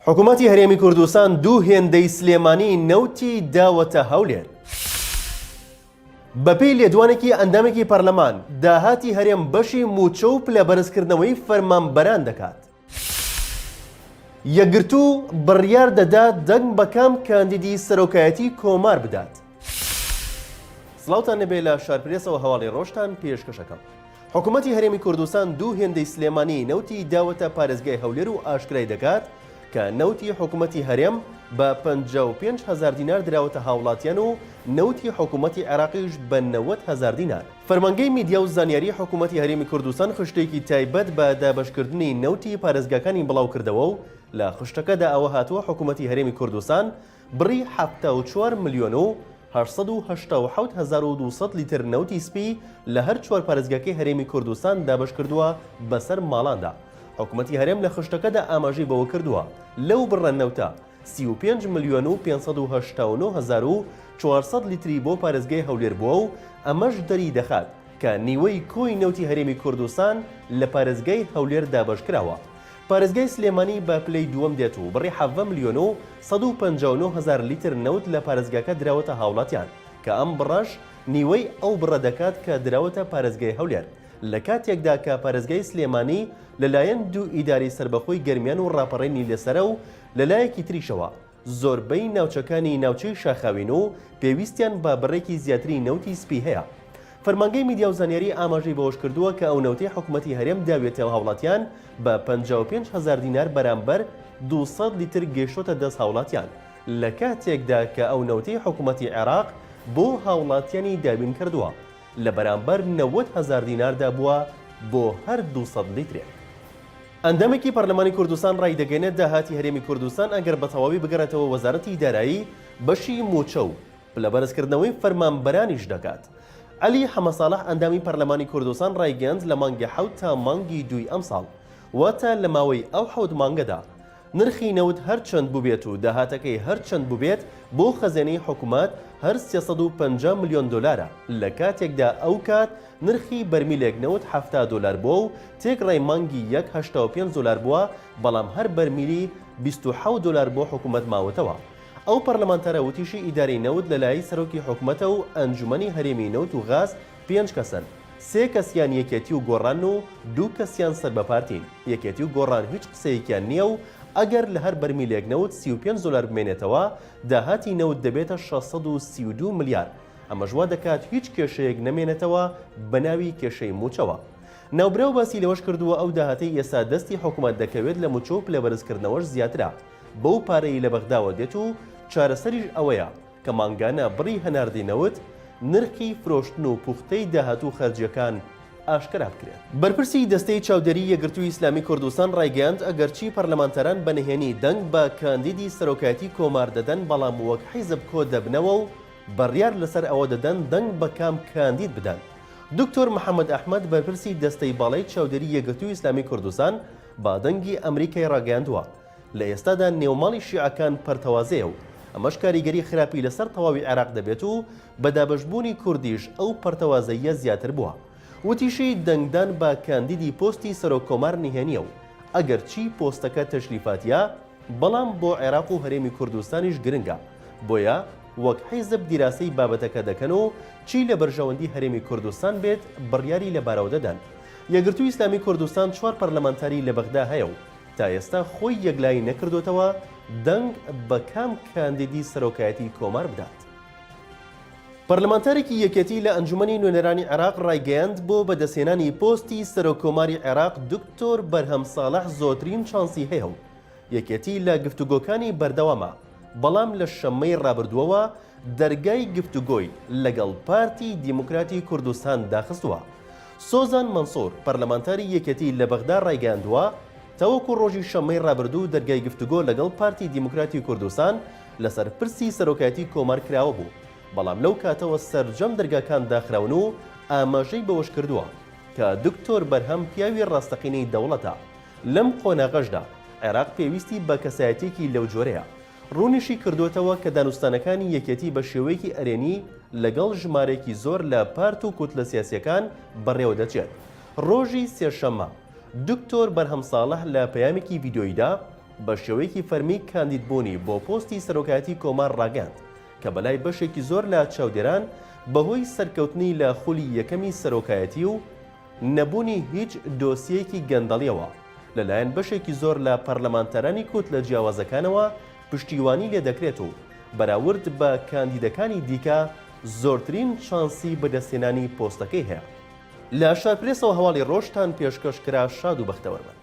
حکومەتی هەرێمی کوردستان دوو هێندەی سلێمانی نەوتی داوەتە هەولێر. بەپێی لێدوانێکی ئەندامێکی پەرلەمان، داهاتی هەرێم بەشی مووچە و پلەبەرزکردنەوەی فەرمانبەران دەکات. یەکگرتوو بڕیار دەدات دەنگ بە کام کاندیدی سەرۆکایەتی کۆمار بدات. سڵاوتان لێبێ لە شارپرێسەوە هەواڵی ڕۆژتان پێشکەشەکەم. حکومەتی هەرێمی کوردستان دوو هێندەی سلێمانی نەوتی داوەتە پارێزگای هەولێر و ئاشکرای دەکات کە نەوتی حکومەتی هەرێم بە 55 هەزار دینار دراوەتە هاوڵاتیان و نەوتی حکومەتی عێراقیش بە 90 هەزار دینار. فەرمانگەی میدیا و زانیاری حکومەتی هەرێمی کوردستان خشتەیەکی تایبەت بە دابەشکردنی نەوتی پارێزگاکانی بڵاوکردەوە و لە خشتەکەدا ئەوە هاتووە حکومەتی هەرێمی کوردستان بڕی 74 ملیۆن و 887 هەزار و 200 لیتر نەوتی سپی لە هەر چوار پارێزگاکەی هەرێمی کوردستان دابەشکردووە بەسەر ماڵاندا. حکومەتی هەرێم لە خشتەکەدا ئاماژەی بەوە کردووە لەو بڕە نەوتە 35 ملیۆن و 589 هەزار و 400 لیتری بۆ پارێزگای هەولێر بووە و ئەمەش دەری دەخات کە نیوەی کۆی نەوتی هەرێمی کوردستان لە پارێزگای هەولێر دابەشکراوە. پارێزگای سلێمانی بە پلەی دووەم دێت و بڕی 17 ملیۆن و 159 هەزار لیتر نەوت لە پارێزگاکە دراوەتە هاوڵاتیان کە ئەم بڕەش نیوەی ئەو بڕە دەکات کە دراوەتە پارێزگای هەولێر لە کاتێکدا کە پارێزگای سلێمانی لەلایەن دوو ئیدارەی سەربەخۆی گەرمیان و ڕاپەڕینی لەسەرە و لەلایەکی تریشەوە زۆربەی ناوچەکانی ناوچەی شاخاوین و پێویستیان بە بڕێکی زیاتری نەوتی سپی هەیە. فەرمانگەی میدیا و زانیاری ئاماژەی بەوەشکردووە کە ئەو نەوتەی حکومەتی هەرێم داویەتە هاوڵاتیان بە 55 هەزار دینار بەرامبەر 200 لیتر گەیشتۆتە دەست هاوڵاتیان لە کاتێکدا کە ئەو نەوتەی حکومەتی عێراق بۆ هاوڵاتیانی دابین کردووە لە بەرامبەر 90 هەزار دیناردا بووە بۆ هەر 200 لیترێک. ئەندامێکی پەرلەمانی کوردستان ڕایدەگەیەنێت، داهاتی هەرێمی کوردستان ئەگەر بە تەواوی بگەڕێتەوە وەزارەتی دارایی بەشی مووچە و پلەبەرزکردنەوەی فەرمانبەرانیش دەکات. عەلی حەمەساڵح ئەندامی پەرلەمانی کوردستان ڕایگەیاند لە مانگی حەوت تا مانگی دووی ئەمساڵ واتە لە ماوەی ئەو حەوت مانگەدا نرخی نەوت هەر چەند بووبێت و داهاتەکەی هەر چەند بووبێت بۆ خەزێنەی حکومەت هەر 350 ملیۆن دۆلارە لە کاتێکدا ئەو کات نرخی بەرمیلێک نەوت 70 دۆلار بووە و تێکڕای مانگی یەک 85 دۆلار بووە بەڵام هەر بەرمیلی 27 دۆلار بۆ حکومەت ماوەتەوە. ئەو پەرلەمانتارە وتیشی ئیدارەی نەوت لەلای سەرۆکی حکومەتە و ئەنجومەنی هەرێمی نەوت و غاز پێنج کەسن، سێ کەسیان یەکێتی و گۆڕانن و دوو کەسیان سەر بە پارتین، یەکێتی و گۆڕان هیچ قسەیەکیان نییە و ئەگەر لە هەر بەرمیلێک نەوت 35 دۆلار بمێنێتەوە داهاتی نەوت دەبێتە 632 ملیار، ئەمەش وا دەکات هیچ کێشەیەک نەمێنێتەوە بەناوی کێشەی مووچەوە. ناوبراو باسی لەوەش کردووە ئەو داهاتەی ئێستا دەستی حکومەت دەکەوێت لە مووچە و پلەبەرزکردنەوەش زیاترە بەو پارەی لە بەغداوە دێت و چارەسەریش ئەوەیە کە مانگانە بڕی هەناردەی نەوت، نرخی فرۆشتن و پوختەی داهات و خەرجییەکان ئاشکرا بکرێت. بەرپرسی دەستەی چاودێریی یەکگرتووی ئیسلامی کوردستان ڕایگەیاند، ئەگەرچی پەرلەمانتاران بە نهێنی دەنگ بە کاندیدی سەرۆکایەتی کۆمار دەدەن، بەڵام وەک حیزب کۆدەبنەوە و بڕیار لەسەر ئەوە دەدەن دەنگ بە کام کاندید بدەن. دکتۆر محەمەد ئەحمەد بەرپرسی دەستەی باڵای چاودێری یەکگرتووی ئیسلامی کوردستان بە دەنگی ئەمریکای ڕاگەیاندووە، لە ئێستادا نێوماڵی شیعەکان پەرتەوازەیە و ئەمەش کاریگەری خراپی لەسەر تەواوی عێراق دەبێت و بە دابەشبوونی کوردیش ئەو پەرتەوازەییە زیاتر بووە. وتیشی، دەنگدان بە کاندیدی پۆستی سەرۆک کۆمار نهێنییە و ئەگەرچی پۆستەکە تەشریفاتییە، بەڵام بۆ عێراق و هەرێمی کوردستانیش گرنگە، بۆیە وەک حیزب دیراسەی بابەتەکە دەکەن و چی لە بەرژەوەندی هەرێمی کوردستان بێت بڕیاری لەبارەوە دەدەن. یەکگرتووی ئیسلامی کوردستان چوار پەرلەمانتاری لە بەغدا هەیە و تا ئێستا خۆی یەکلایی نەکردۆتەوە دەنگ بە کام کاندیدی سەرۆکایەتی کۆمار بدات. پەرلەمانتارێکی یەکێتی لە ئەنجومەنی نوێنەرانی عێراق ڕایگەیاند، بۆ بەدەستهێنانی پۆستی سەرۆککۆماری عێراق دکتۆر بەرهەم ساڵح زۆرترین چانسی هەیە و یەکێتی لە گفتوگۆکانی بەردەوامە، بەڵام لە شەممەی ڕابردووەوە دەرگای گفتوگۆی لەگەڵ پارتی دیموکراتی کوردستان داخستووە. سۆزان مەنسوور، پەرلەمانتاری یەکێتی لە بەغدا ڕایگەیاندووە، تاوەکو ڕۆژی شەممەی ڕابردوو دەرگای گفتوگۆ لەگەڵ پارتی دیموکراتی کوردستان لەسەر پرسی سەرۆکایەتی کۆمار کراوە بوو، بەڵام لەو کاتەوە سەرجەم دەرگاکان داخراون و ئاماژەی بەوەشکردووە کە دکتۆر بەرهەم پیاوی ڕاستەقینەی دەوڵەتە، لەم قۆناغەشدا عێراق پێویستی بە کەسایەتییەکی لەو جۆرەیە. ڕوونیشی کردووەتەوە کە دانوستانەکانی یەکێتی بە شێوەیەکی ئەرێنی لەگەڵ ژمارەیەکی زۆر لە پارت و کوتلە سیاسییەکان بەڕێوەدەچێت. ڕۆژی سێشەممە، دکتۆر بەرهەم ساڵح لە پەیامێکی ڤیدیۆییدا. بە شێوەیەکی فەرمی کاندیدبوونی بۆ پۆستی سەرۆکایەتی کۆمار ڕاگەیاند کە بەلای بەشێکی زۆر لە چاودێران بەهۆی سەرکەوتنی لە خولی یەکەمی سەرۆکایەتی و نەبوونی هیچ دۆسیەیەکی گەندەڵیەوە لەلایەن بەشێکی زۆر لە پەرلەمانتارانی کوتلە جیاوازەکانەوە پشتیوانی لێدەکرێت و بەراورد بە کاندیدەکانی دیکە زۆرترین چانسی بەدەستهێنانی پۆستەکەی هەیە. لە شارپرێسەوە هەواڵی ڕۆژتان پێشکەش کرا شاد و بەختەوەر بن.